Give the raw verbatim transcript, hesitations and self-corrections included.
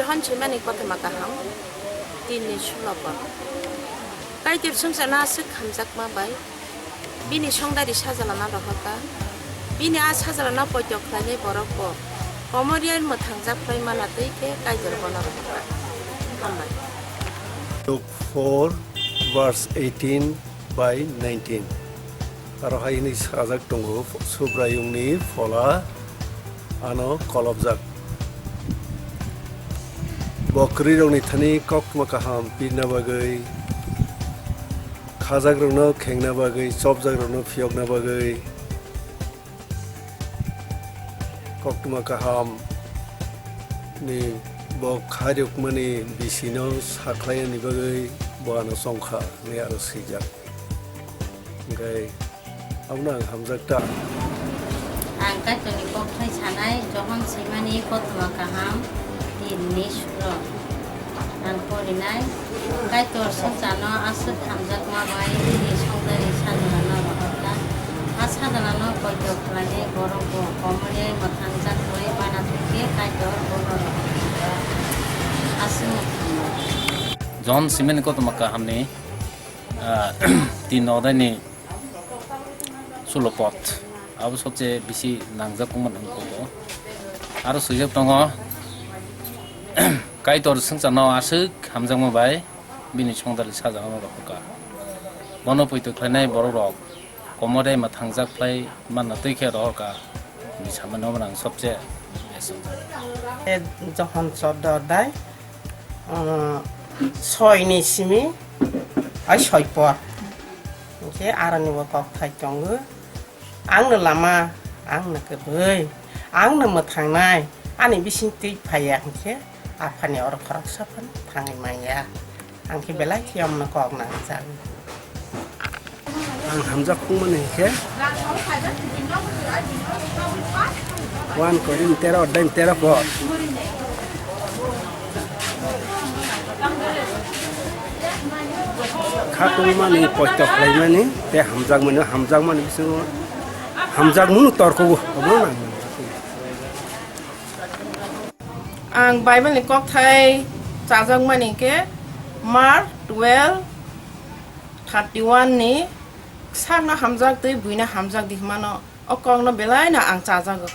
Hwn swimani kothoma kaham, tinni sulo por. Kaitor swngcharno aswk hamjakma bai bini songdari sajalano rohorkha. Bini a sajalano poito khlainai borok bo komorya mwthangjak phlai mana twi khe Kaitor bono rohorkha. Hambai. Luke four, verse eighteen by nineteen. Aro hai hwnwi sajak tongo, Subraiyungni phola ano kolobjak. Bo kwrwirokni thani koktwma kaham pirna bagwi, khajakrokno khengna bagwi, chopjakrokno phiyokna bagwi, koktwma kaham ni bo khairokmani bisino sakhlaini bagwi bo ano chongkha hwnwi aro swijak. Hwnkhe abono ang hamjak ta. Ang Kaitorni kokthai sanai, Johon swimani koktwma kaham, tinni sulo. Ang porinai, Kaitor swngcharno aswk hamjakma bai bini songdari sajalano rohorkha. A sajalano poito khlainai borok bo komorya mwthangjak bai mana twi khe Kaitor bono rohorkha. Aswkno thangma. Johon swimani koktwma kahamni, ah, tin odaini sulo pod. Abo sobse bisi nangjak wngmani wngkha bo. Aro swijak tongo, Kaitor swngcharno aswk hamjakma bai bini songdari sajalano rohorkha. Bono poito khlainai borokrok komorya mwthangjak phlai manna twi khe rohorkha. Bini samani omo nang sobse bes wngjak. E Johon choddo adai, ah, soi ni simi, ai soi por. Hwnkhe aroni bo kokthai tongo. Ang no lama, ang no kwbwi, ang no mwthangnai, ani bising twi phaiya hwnkhe Aphani oro khoroksa phano thangwi manya. Ang khe belai khe omono kok nangjago. Ang hamjak khungmani hwnkhe one Korin tero adai tero por. Khatungmani, poito khlaimani, tei hamjakmani, hamjakmani bisingo hamjakmano torkogo, obono nang. Ang Bible ni kokthai chajakmani khe Mark twelve thirty one ni, "Sakno hamjak twi buino hamjak di," hwnmano. O kokno belaino ang chajago.